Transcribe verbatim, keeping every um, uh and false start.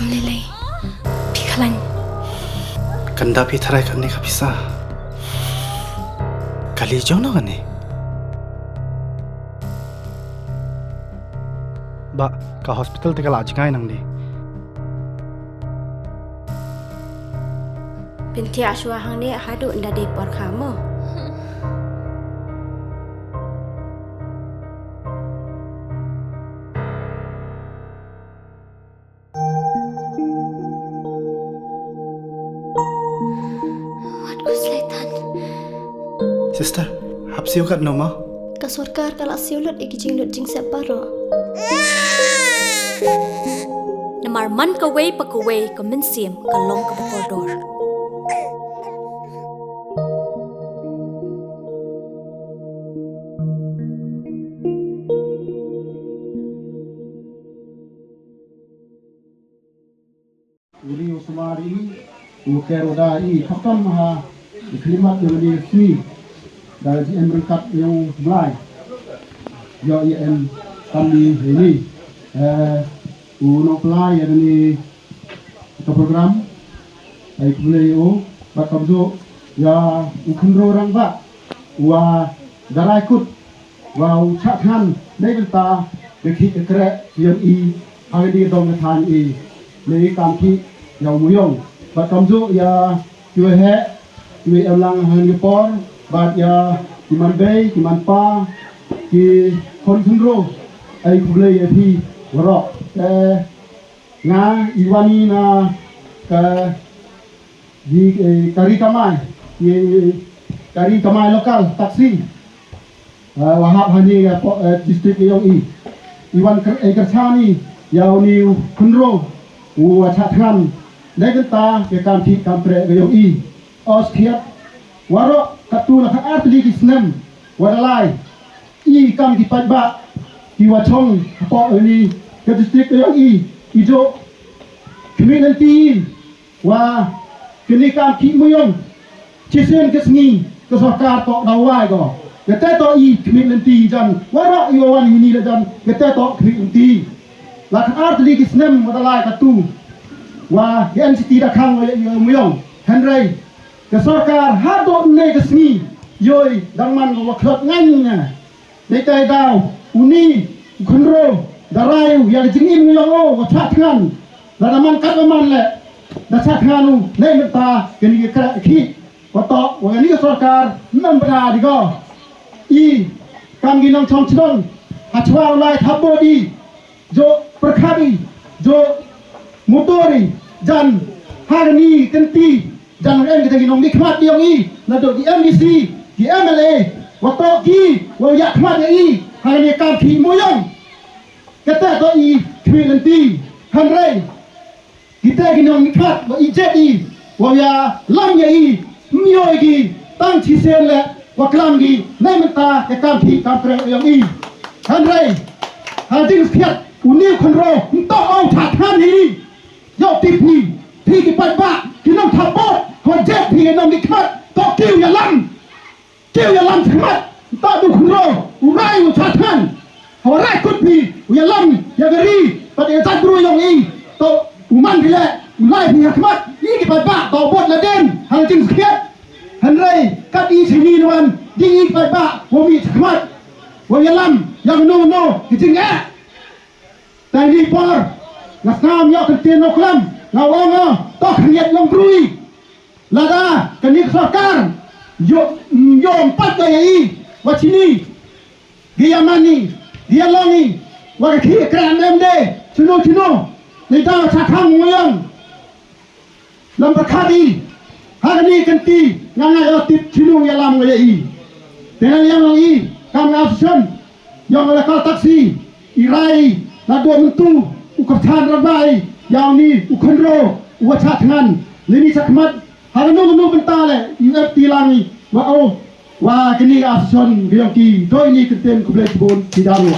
Lele, phi khlañ. Kanda phi tharai kani ka pisa. Kali jong no kani. Ba, ka hospital te ka la jngai nang di. Pynthia shwa hangne haduh nda dei por kha mo. Wat ku slaitan. Sister, hap siew kat no ma? Ka sorkar ka la siew lut i ki jinglut jingsep baroh. Namar man kawei pa kawei ka mynsiem ka long kaba kordor. Uri u sumar i, u ker u da i, khatam ha, i khlimat yong ni sni, da ji em ryngkat yong Blai. Yo i em tam ni hei ni. Eh, u nongpynlai ya ni ka program. Ai khublei u, bad kamjooh ya u khynroo rangbah, wa da rai kut, wa u chah thngan, neibynta ka khih ka kreh yong i, ha kani ka dong ka thaiñ i, nei kam khih ya u mooyong. Bad kamjooh ya kiwa heh, kiwa emlang ha kani ka por, bad ya ki manbei, ki manpa, ki khon khynroo, ai khublei ya phi waroh. Eh, nga i wan i na ka, di, eh, kari kamai, i kari kamai local taxi. Eh, wa hap hani ya po, eh, district yong i. I wan ker-, eh, kersa ni ya uni u khynroo u wa chah thngan. Neibynta ya kam khih kam kreh yong i. Os khiat, waroh katu la kha artylli ki snem wa da lai. I kam ki paidbah ki wa chong hapoh ini ka district yong i, i jooh khmih lynti i wa kani kam khih mooyong. Chisien ka sngi ka sorkar toh da wai ko. Kate toh i khmih lynti i jan. Waroh i wa wan ini la jan. Kate toh khmih lynti i. La kha artylli ki snem wa da lai katu wa ka N G T da khang wa ya i mooyong. Hynrei ka sorkar haduh ynne ka sngi, yoi, dang man ko wa khlot ngan nga. Dei tai daw, uni u khynroo, da rai u ya ka jingim yong o, wa chah thngan. Lada man kat wa man le, da chah thngan u, neibynta kani ka kreh khih, wa toh wa kani ka sorkar, ym em bha di ko. I kam ki nongchong chnong, hachwa u lai thap vote i, jooh pyrkhat i, jooh mudur i, jan ha kani ka kynti, jan em kita ki nongmihkhmat yong i, nadooh ki M D C, ki M L A, wa toh ki wa yakhmat ya i ha kani ka kam khih mooyong. Kate toh i khmih lynti, hynrei kita ki nongmihkhmat wa i jet i, wa yalam ya i, ym yoh ki tang chisien le, wa klam ki neibynta ya kam khih kam kreh yong i. Hynrei ha jingsakhiat, uni u khynroo, ym toh o u chah thngan hi. Yoh tip hi, phi ki paidbah, ki nongthap vote, ko jet phi ki nongmihkhmat, toh ki u yalam. Ki u yalam chakhmat, ym toh du u khynroo, u rai u chah thngan. Hawa rai kut phi, u yalam ya ka ri, bad ya ka jaitbru yong i, toh u man phi le, u lai phi chakhmat, i ki paidbah, toh vote la dien ha ka jingsakhiat. Hynrei kat i chini wan, dei i ki paidbah wa mih chakhmat, wa yalam ya kano kano ki jingeh. Tang ni por, nga sngam yoh kyntien nongklam, nga ong o, toh khyndiat yong bru i. Lada kani ka sorkar yoh, yoh ym pat ko ya i, wa chini ki yaman i, ki yalong i, wa ka khih ka kreh em de, chino chino, neidaw chah khang mooyong. Lam pyrkhat i, ha kani ka kynti, nga nga yoh tip chino yalam nga ya i. Te nga yong i, kam nga association yong ka local taxi, i rai i, nadooh myntu u kyrchan rangbah i ya uni u khynroo u wa chah thngan. Lini chakhmat, ha kano kano bynta le, i ep ti lang i, wa o, wa kani ka association ka yong ki, dooh ini kyntien khublei chiboon ki daru.